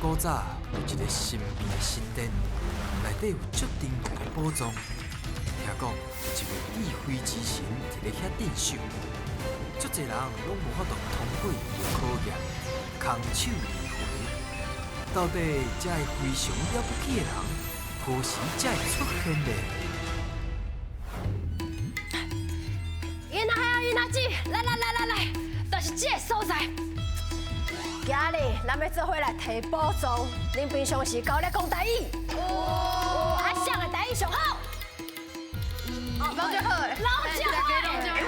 古早有一个神秘的神殿，内底有足珍贵的宝藏。听讲有一位智慧之神伫咧遐镇守，足济人拢无法度通过伊的考验，空手而回。到底这个非常了不起的人，何时才会出现呢？囡仔兄、囡仔姊，来来来来来，就是这个所在。今日咱欲做伙来提宝藏，恁平常时𠢕咧讲台语？有。啊，谁的台语上好？拢足好的，拢足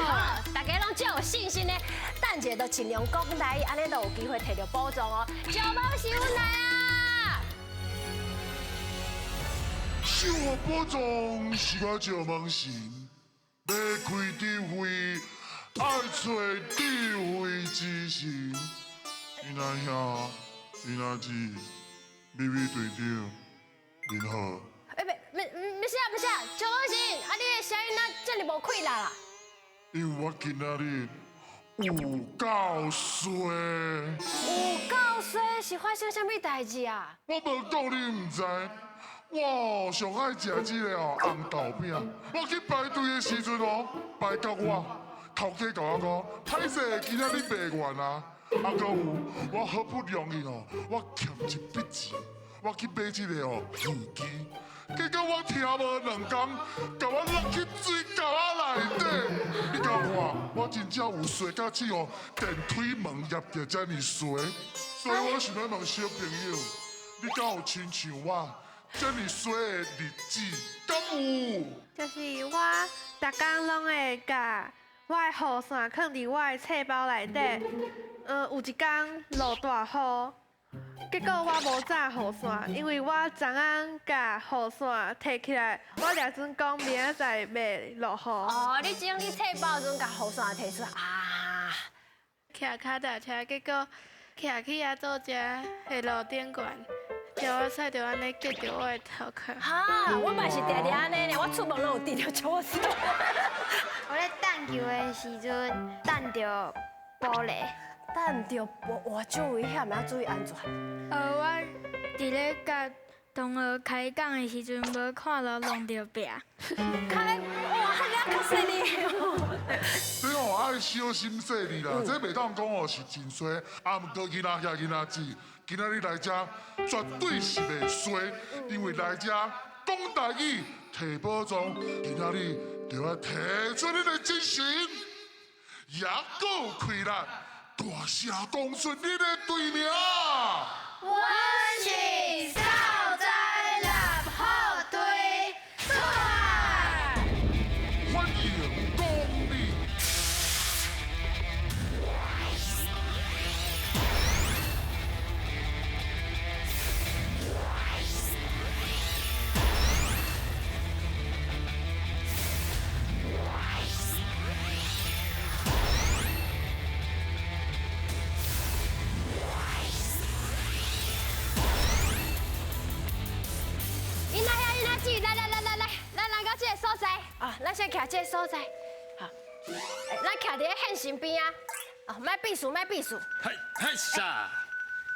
好，大家拢足有信心的。等一下就尽量讲台语，按呢就有机会提著宝藏哦。小宝是阮来啊！守护宝藏是我石门神，欲开智慧，爱揣智慧之神。囡仔兄、囡仔姊，美美队长，您好。欸，欲欲欲啥欲啥？石门神，啊，你的声音哪遮尔无气力啦？因为我今仔日有够衰。有够衰是发生啥物代志啊？我无讲你毋知，我上爱食这个哦红豆饼。我去排队的时阵哦，排到我头家共我讲，歹势，今仔日袂完啊。啊，阁有我好不容易哦，我欠一笔钱，我去买这个哦耳机，结果我听无两工，共我落去水沟仔内底。你敢看？我真正有衰甲去哦，电梯门入著遮尔衰，所以我想欲问小朋友，你敢有亲像我遮尔衰的日子？敢有？就是我逐工拢会共我的雨伞囥伫我的册包内底。有一工落大雨，结果我无扎雨伞，因为我昨昏共雨伞提起来，我掠准讲明仔载袂落雨。哦，你整理册包的时阵，共雨伞提出来啊？骑跤踏车，结果骑去遐做遮的路顶悬，鸟仔屎就按呢结著我的头壳。哈，我嘛是定定按呢呢，我出门拢有滴著鸟屎。我咧掷球的时阵，掷著玻璃。掷著玻，哇，足危险，要注意安全。我伫咧共同学开讲的时阵，无看路弄著壁。开，哇，遐较细腻。这哦爱小心细腻啦，这袂当讲哦是真衰，啊，毋过囡仔兄囡仔姊，今仔日来遮绝对是袂衰，因为来遮讲台语提宝藏，今仔日就爱提出你的精神，也阁有气力，大声讲出你的队名。阮是少灾猎虎队，出来！欢迎光临。囡仔兄、囡仔姊，来来来来来，咱来到这个所在啊，咱先徛这个所在，好，咱徛伫咧现身边啊，哦，莫避暑，莫避暑。嘿，嘿啥？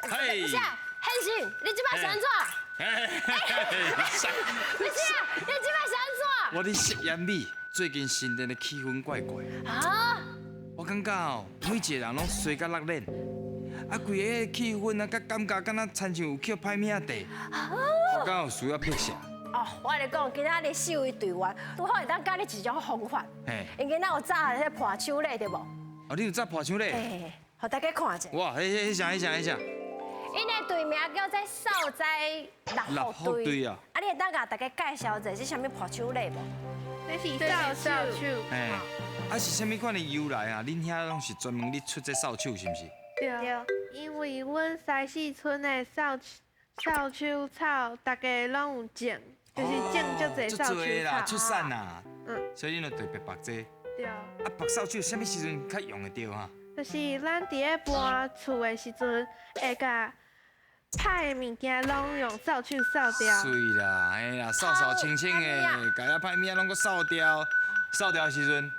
嘿，不是啊，现身，你这摆是按怎？嘿，啥？不是啊，你这摆是按怎？我咧吸烟味，最近新店的气氛怪怪。啊？我感觉哦，每一个人拢衰甲落脸，啊，规个气氛啊，佮感觉敢若亲像有去歹命地。我敢有需要拍摄？哦，我共你讲，今仔日四位队员拄好会当教你一种方法。嘿。因今仔有扎彼个伴手礼对无？哦，你有扎伴手礼？嘿，予大家看一下。哇，彼彼彼啥？彼啥？彼啥？𪜶的队名叫做少灾猎虎队啊！啊，你会当共大家介绍一下这啥物伴手礼无？这是扫帚。嘿，啊是啥物款的由来啊？恁遐拢是专门咧出这扫帚是毋是？对，因为阮西四村的扫帚草，大家拢有种，就是种足济扫帚啦，出产啦。所以恁就特别绑这个。对。啊，绑扫帚啥物时阵较用会著啊？就是咱伫咧搬厝的时阵，会共歹的物件拢用扫帚扫掉。媠啦，嘿啦，扫扫清清的，共遐歹物仔拢阁扫掉，扫掉的时阵，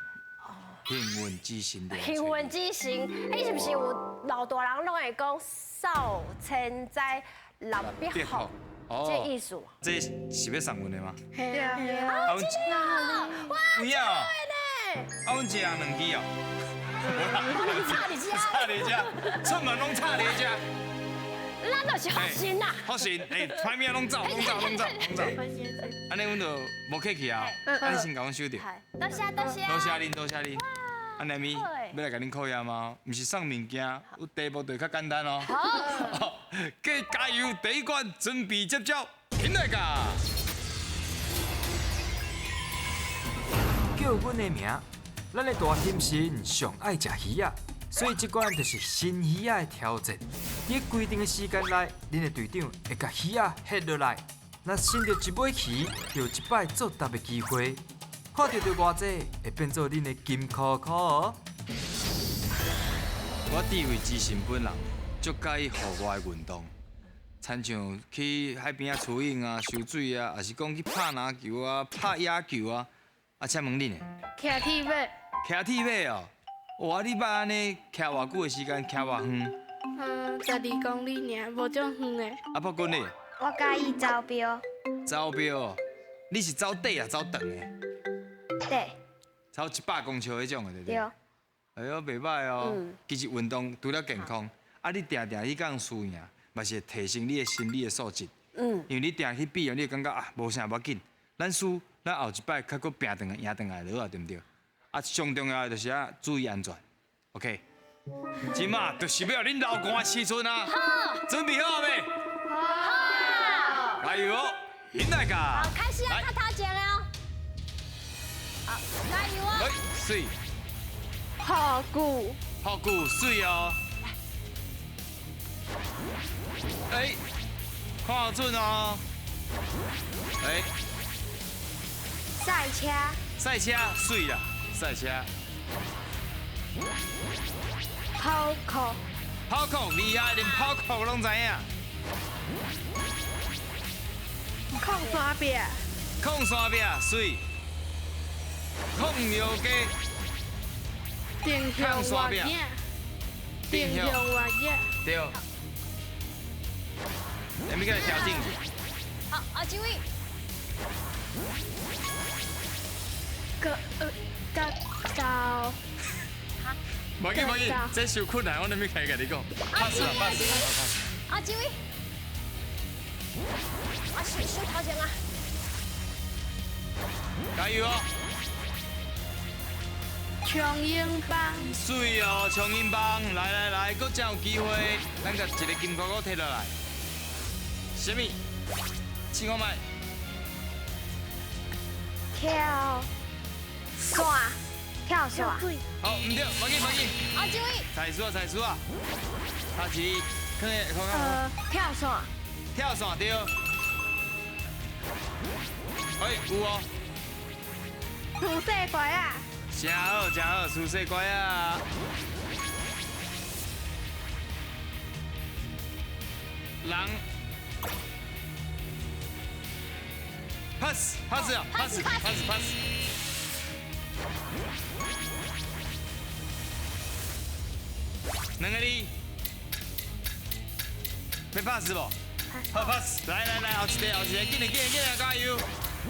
幸运之神。幸运之神，彼是毋是有老大人攏會講掃千災六必福？這意思。這是欲送阮的嗎？對啊。啊，真的哇！有影哦。啊，阮一人兩支哦。插佇遮。插佇遮，出門攏插佇遮。咱就是福神啦。福神，欸，歹物仔攏走，攏走，攏走，攏走。按呢，阮就無客氣啊。啊，你先共阮收著。多謝多謝。多謝恁，多謝恁。啊，來咪，欲來共恁考驗嗎？毋是送物件，有題目就較簡單哦。好。加油！第一關準備接招，起來噶！叫阮的名，咱的大天神上愛食魚仔，所以這關就是新魚仔的挑戰。佇規定的時間內，恁的隊長會共魚仔翕落來，若伸著一尾魚，就有一擺作答的機會。看著著偌濟，會變做恁的金箍箍哦。我智慧之神本人足佮意戶外運動，親像去海邊仔出泳啊、游水啊，抑是講去拍籃球啊、拍野球啊。啊，請問恁呢？騎鐵馬。騎鐵馬哦，哇！你捌按呢騎偌久的時間？騎偌遠？嗯，12公里爾，無這遠的。啊，博君呢？我佮意走標。走標？你是走短啊，走長的？短。走100公尺彼種的，對不對？對。哎喲，袂䆀哦。其實運動除了健康，啊，你定定去共輸贏，嘛是會提升你的心理的素質。因為你定去比，你會感覺啊，無啥無要緊。咱輸，咱後一擺較閣拼轉來，贏轉來就好啊，對毋對？啊，上重要的就是愛注意安全。OK，這馬就是欲予恁流汗的時陣啊！準備好未？好。加油哦！起來噶！好，開始啊，較頭前哦。好，加油哦！來，媠。好久。好久，媠哦。哎，看好準哦。哎。賽車。賽車，媠啦，賽車。跑酷。跑酷厲害，連跑酷攏知影。控山壁。控山壁，媠。控尿鸡。定向越野。定向越野。對。下面過來調整一下。好，阿這位。格格斗。無緊無緊，這傷困難，我等下開共你講。pass 啦，pass pass。阿這位。啊，收頭前啊！加油哦！長瑛幫。媠哦，長瑛幫，來來來，閣真有機會，咱共一個金箍箍提落來。啥物？試看覓。跳線，跳線。好，毋對，無緊無緊。阿這位。彩書啊，彩書啊，阿吉，看看看。跳線。跳線對。哎，有哦。出世乖啊！真好，真好，出世乖啊！人，pass pass 啊，pass pass pass。兩個字，欲 pass 無？好 pass，來來來，後一個後一個，緊來緊來緊來，加油！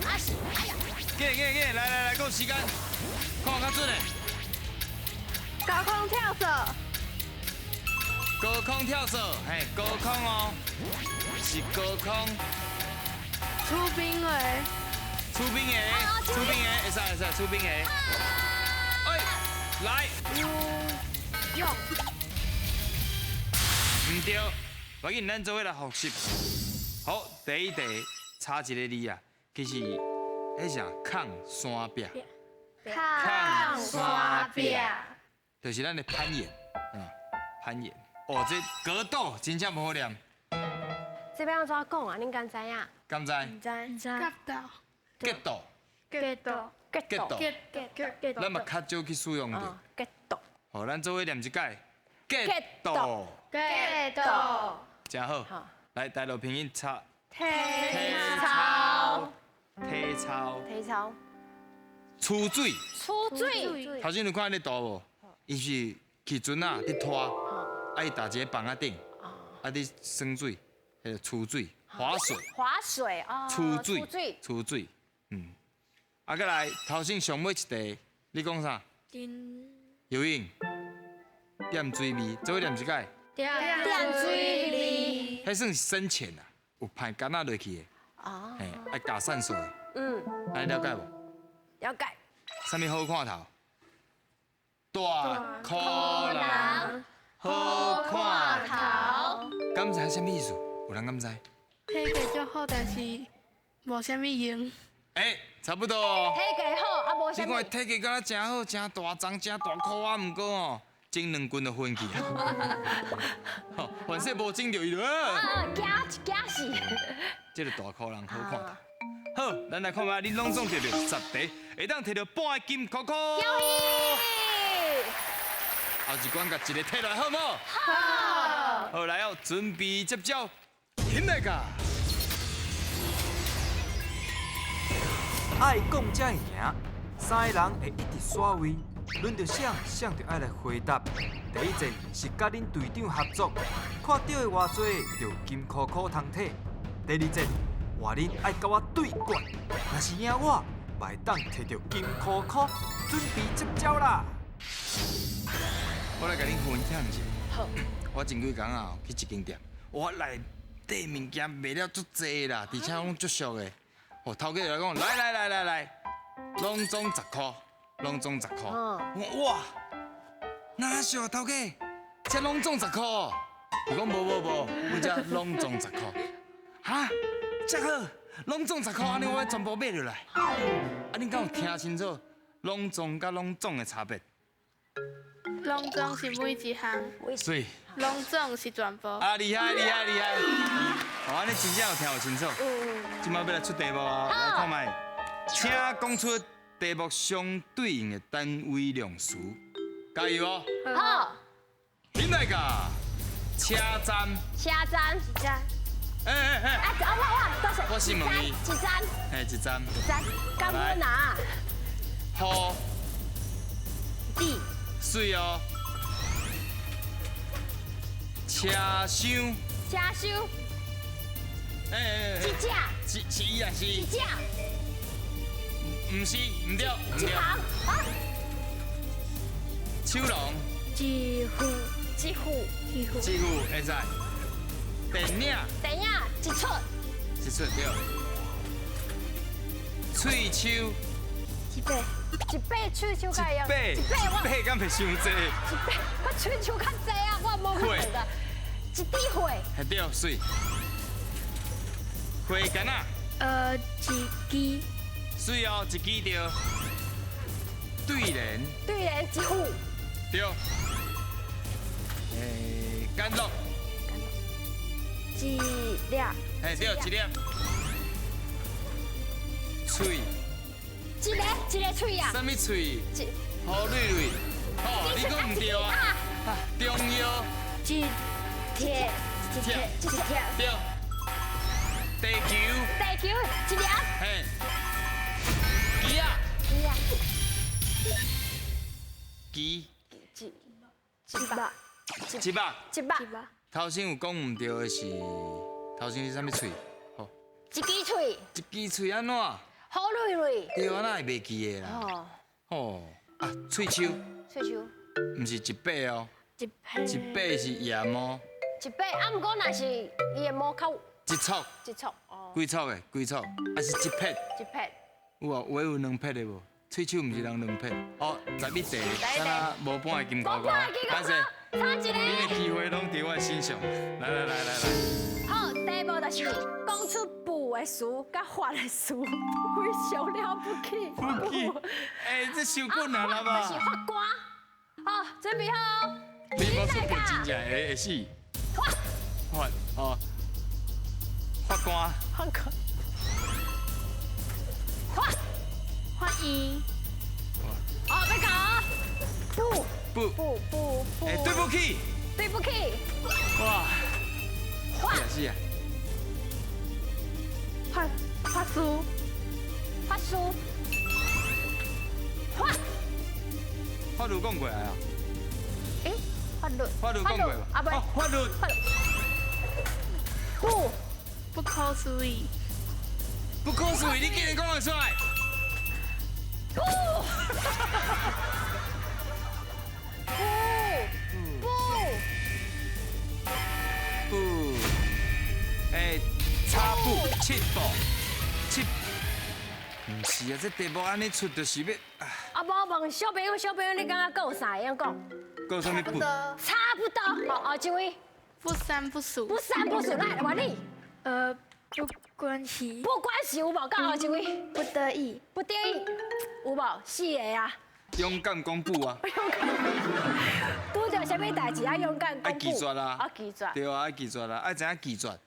哎呀！緊來緊來緊來，來來來，夠時間，看較準的。高空跳傘。高空跳傘，嘿，高空哦，是高空。出兵的。出兵的，出兵的，會使會使，出兵的。哎，來。用。毋對，無緊，咱做伙來複習。好，第一題差一個字啊，其實彼啥抗山壁。抗山壁。就是咱的攀岩，攀岩。哦，這格鬥真正無好念。這欲按怎講啊？恁敢知影？敢知？毋知。毋知。格鬥。格鬥。格鬥。格鬥。格鬥。咱嘛較少去使用著。格鬥。好，咱做伙念一擺。格鬥。格鬥。真好。來，大陸拼音插。體操。體操。體操。出水。出水。头先有看彼个图无？伊是骑船仔伫拖，啊伊踏一个枋仔顶，啊伫耍水，彼个出水，划水。划水啊。出水。出水。嗯。啊，阁来头先上尾一题，你讲啥？游泳。点水味，做伙念一摆。点水味。彼算是深浅啊，有排干仔落去的。哦。嘿，爱加散水。嗯。按呢了解无？了解。啥物好看头？大箍人好看头。敢知啥物意思？有人敢知？体格足好，但是无啥物用。欸，差不多哦。体格好，啊无啥物。你看体格敢若诚好，诚大丛，诚大箍啊，毋过哦，整两棍就昏去啊。吼，反正无整著伊就。啊，惊惊死！这个大箍人好看头。好，咱来看觅，你拢总摕著10题，会当摕著半个金箍箍。恭喜！后一关共一个摕来，好无？好。好，来哦，准备接招，起来噶！爱讲才会赢，三个人会一直刷位，轮著谁，谁就爱来回答。第一战是佮恁队长合作，看著的偌济就金箍箍通摕。第二战换恁爱佮我对决，若是赢我，嘛会当摕著金箍箍。准备接招啦！我来共恁分享一下。好。我前几工啊去一间店，我内底物件卖了足济啦，而且拢足俗的。哦，头家来讲，来来来来来，拢总10箍，拢总10箍。我哇，哪俗啊头家，这拢总10箍。伊讲无无无，阮这拢总10箍。哈，这好，拢总10箍，按呢我全部买落来。啊，恁敢有听清楚？拢总佮拢总的差别？拢总是每一项，水。拢总是全部。啊，厉害厉害厉害！哦，按呢真正有听有清楚。这摆欲来出题目啊，来看觅，请讲出题目相对应的单位量词。加油哦！好。起来噶，车站。车站。一站。哎哎哎！啊，我我，多谢。我先问你。一站。嘿，一站。一站。感恩啊。雨。地。水哦。车厢。车厢。哎哎哎！一只。是是伊啊是。一只。毋是，毋对，毋对。一行啊。手龙。一户。一户。一户。一户会使。电影。电影一出。一出对。喙须。一百。一百喙须敢会用？一百。一百我。一百敢袂伤济？一百，我喙须较济啊，我无去算啊。一滴血。嘿对，媠。花干仔。一支。媠哦，一支对。对联。对联一副。对。甘露。一粒。嘿对，一粒。喙。一个一个喙啊。啥物喙？好蕊蕊。哦，你讲毋对啊。中药。一贴。一贴。一贴。对。地球。地球一粒。嘿。机仔。机仔。机。一百。一百。一百。头先有讲毋对的是，头先是啥物喙？好。一支喙。一支喙按怎？好蕊蕊。对啊，哪会袂记得啦？哦。哦，啊，喙须。喙须。毋是一百哦。一百。一百是盐哦。一百，啊，毋过若是伊的毛较。一撮。一撮，哦。几撮的？几撮？啊是一撇。一撇。有啊，有的有两撇的无？喙须毋是人两撇。哦，11题，敢若无半个金箍箍。歹势。差一个。恁的机会拢伫我身上。来来来来来。好，题目就是讲出不的词佮发的词，非常了不起。不起。欸，这伤困难了吧？就是发官。好，准备好。你无出不真正会会死。发。发哦。发官。发官。发。发音。哦，欲讲。不。不。不不不。欸，对不起。对不起。哇。发。是啊。发发书。发书。法律讲过来啊。欸，法律。法律讲过。啊不。法律。不。不可思议。不可思议，你竟然讲得出来？不。不。不。欸，差步七步七。毋是啊，这题目按呢出就是欲。啊，无问小朋友，小朋友，你感觉阁有啥会用讲？阁有啥物不？差不多。好，后一位。不三不四。不三不四，来，换你。不关系。不关系，有无？到后一位。不得已。不得已，有无？四个啊。勇敢公布啊！勇敢。拄著啥物代志爱勇敢公布？爱拒绝啦！爱拒绝。对啊，爱拒绝啦，爱知影拒绝。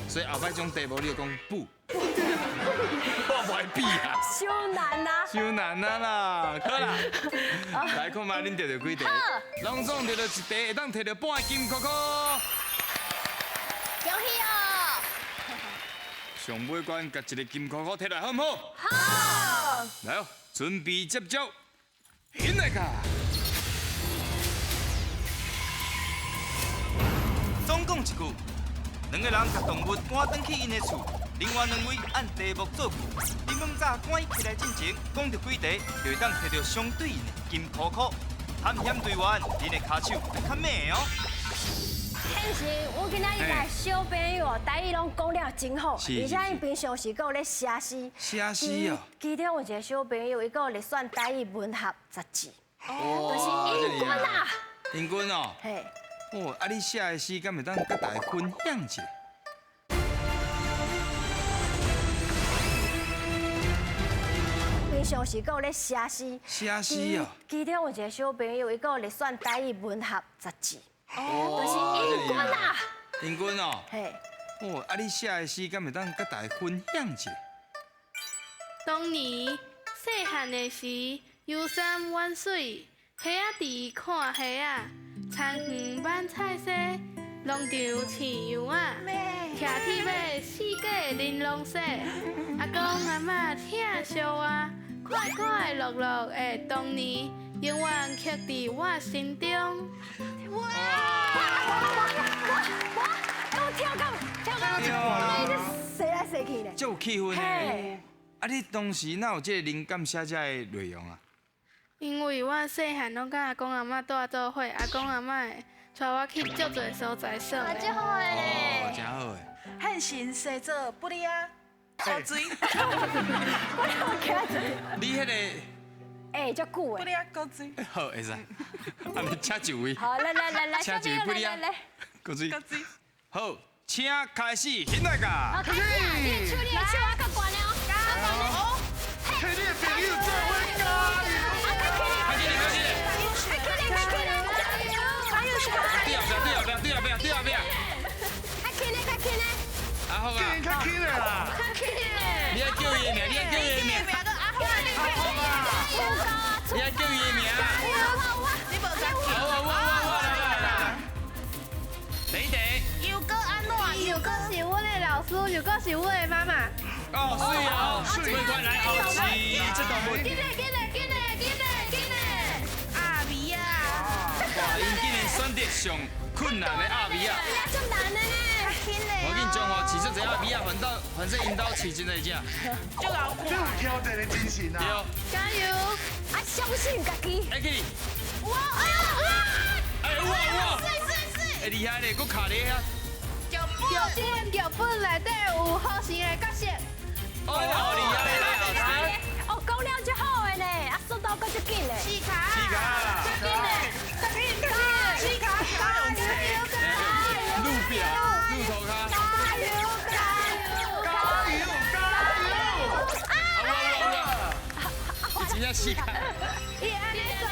所以后摆种题目你就讲不。我袂比啊！伤难啊！伤难啊啦！好啦，来看觅恁得著几题？拢总得著一题，会当摕著半个金箍箍。恭喜哦！上尾关共一个金箍箍摕来，好毋好？好。来哦，准备接招，起来卡！总共一句，两个人共动物赶转去𪜶的厝。另外两位按题目造句，你问早赶起来进前，讲著几题，就会当摕著相对应的金箍箍。探险队员，恁的跤手爱较猛哦。显示我今仔日来小朋友哦，台语拢讲了真好，而且𪜶平常时阁有咧写诗。写诗哦。其中有一个小朋友，伊阁有咧选台语文学杂志，就是英军啊。英军哦。嘿。哦，啊，你写的诗敢会当佮大家分享一下？平常时阁有咧写诗。写诗哦。其中有一个小朋友，伊阁有咧选台语文学杂志，就是英军啊。英军哦。嘿。哦，啊，你写的诗敢会当佮大家分享一下？当年细汉的时，游山玩水，虾仔池看虾仔，田园挽菜西，农场饲羊仔，骑铁马四界玲珑西，阿公阿嬷疼惜我，快快乐乐的童年，永远刻伫我心中。哇！哇！我跳到跳到，你踅来踅去咧，足有气氛的。啊，你当时哪有这个灵感写这个内容啊？因为我细汉拢佮阿公阿嬷蹛做伙，阿公阿嬷会带我去足济所在耍。啊，足好的咧！哦，真好的。汉神生做不离啊，高水。你彼个，欸，足久的。不离啊，高水。好，会使。啊，你请一位。好，来来来来，请一位不离啊，高水。高水。好，请开始，现在噶。好，开始啊！你的手，你的手啊，较悬哦，较悬哦。替你的朋友做伙加油！开始，开始。开起来，开起来！对后壁，对后壁，对后壁，对后壁。较轻的，较轻的。阿福啊。较轻的啦。较轻的。你爱叫伊的名，你爱叫伊的名。阿福啊！你爱叫伊的名。你无在。好啊，我来来来。等一等。又阁按怎？又阁是阮的老师，又阁是阮的妈妈。哦，水哦，水快来后饲这动物。紧嘞，紧嘞，紧嘞，紧嘞，紧嘞！鸭味啊！哇，𪜶竟然选择上困难的鸭味啊！足难的呢。我紧彰化饲足济鸭味啊，反倒反正𪜶兜饲真济只。足老这有挑战的精神啊！对。加油！啊，相信家己。来去。哇！哎呀！哎，有啊有啊！水水水！哎，厉害咧，阁卡咧遐。脚本脚本内底有好生的角色。哦，厉害咧，来来。哦，讲了足好的呢，啊，速度阁足紧的。四卡。四卡。足紧的，足紧，足紧，四卡。加油！路表，路头卡。加油！加油！加油！加油！啊！真正四卡。伊按呢做，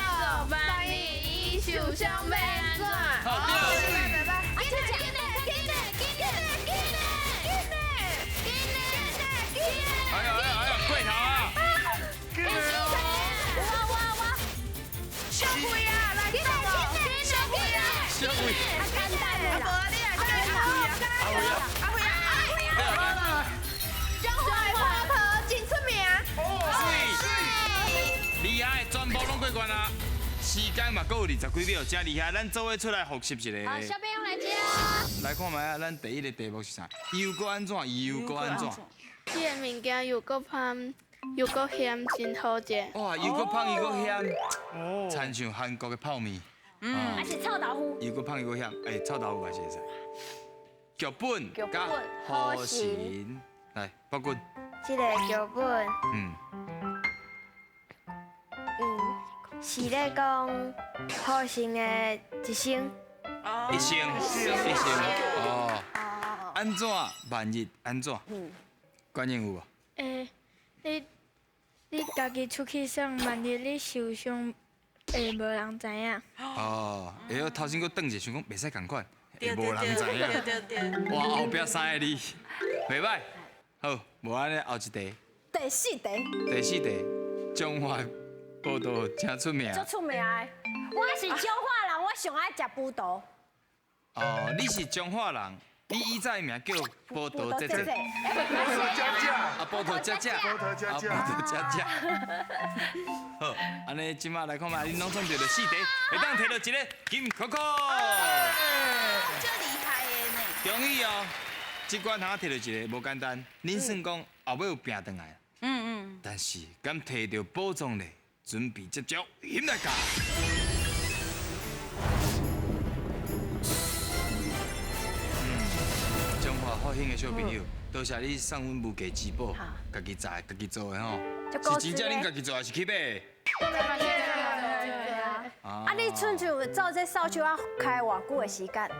万一伊受伤欲按怎？好，对。紧嘞，紧嘞，紧嘞，紧嘞，紧嘞，紧嘞，紧嘞！哎呀哎呀哎呀，过头啊！哇哇哇！小贵啊，来紧哦！小贵啊，小贵。啊，简单的啦。阿无你来叫阿辉啊，阿辉啊，阿辉啊！彰化葡萄真出名。哦，水，厉害。时间嘛，阁有20几秒，真厉害！咱做伙出来复习一下。好，小朋友来接。来看觅啊，咱第一个题目是啥？又阁按怎？又阁按怎？这个物件又阁芳，又阁咸，真好食。哇，又阁芳又阁咸，哦，亲像韩国的泡面。嗯，还是臭豆腐。又阁芳又阁咸，哎，臭豆腐嘛是会使。剧本佮雨神，来，博君。这个剧本，是咧讲雨神的一生。一生，一生，哦。按怎？万一按怎？关键有无？欸，你家己出去耍，万一你受伤，会无人知影。哦，会晓头先阁转一下，想讲袂使仝款，会无人知影。对对对。哇，后壁三个字，袂歹。好，无按呢后一题。第四题。第四题，彰化葡萄真出名。足出名的，我是彰化人，我上爱食葡萄。哦，你是彰化人。你以前名叫葡萄姐姐，葡萄姐姐，啊，葡萄姐姐，葡萄姐姐，葡萄姐姐。好，按呢，这马来看觅，恁拢总摕著四题，会当摕著一个金扣扣。这厉害的呢！恭喜哦，这关通摕著一个无简单，恁算讲后尾有拼转来，但是敢摕著宝藏咧，准备接招，翕来教。复兴的小朋友，多谢你送阮无价之宝，家己摘、家己做的吼，是真正恁家己做还是去买？啊，你亲像做这扫帚仔开偌久的时间？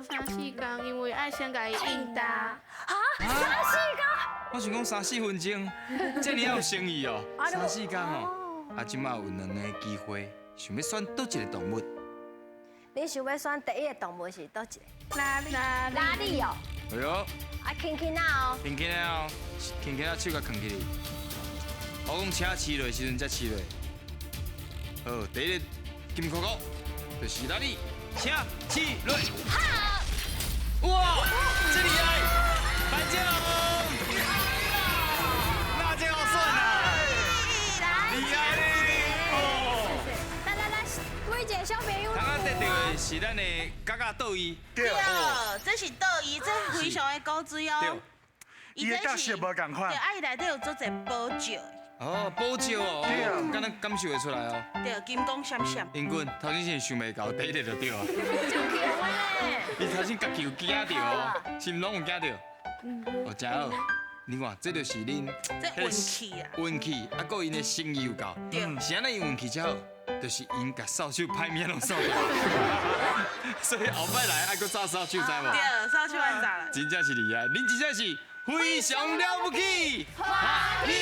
三四工，因为爱先共伊印搭。哈？三四工？我想讲三四分钟，这尔有诚意哦。三四工哦，啊，这马有两个机会，想欲选佗一个动物？你想欲选第一个动物是佗一个？哪里？哪里哦？哎呦！啊，轻轻仔哦。轻轻仔哦，轻轻仔手共囥起来。我讲车饲落时阵才饲落。好，第一个金箍箍就是哪里？车饲落。好。哇，这厉害！班长，那这好选啊！厉害咧！来来来，每一个小朋友。刚刚得到的是咱的嘎嘎倒伊。对，这是倒伊，这非常的古锥哦。伊的角色无仝款。对，啊，伊内底有做者宝石。哦，宝石哦，敢若感受会出来哦。对，金光闪闪。英君，头先是想袂到，第一个就对啊。就强的。你头先家己有惊著哦，是毋拢有惊著？哦，真好。你看，这就是恁这运气啊，运气啊，阁𪜶的诚意有够。对。是按呢𪜶运气才好，就是𪜶共扫帚歹物仔拢扫掉，所以后摆来爱阁炸扫帚，知无？对，扫帚爱炸啦。真正是厉害，恁真正是非常了不起，哈利。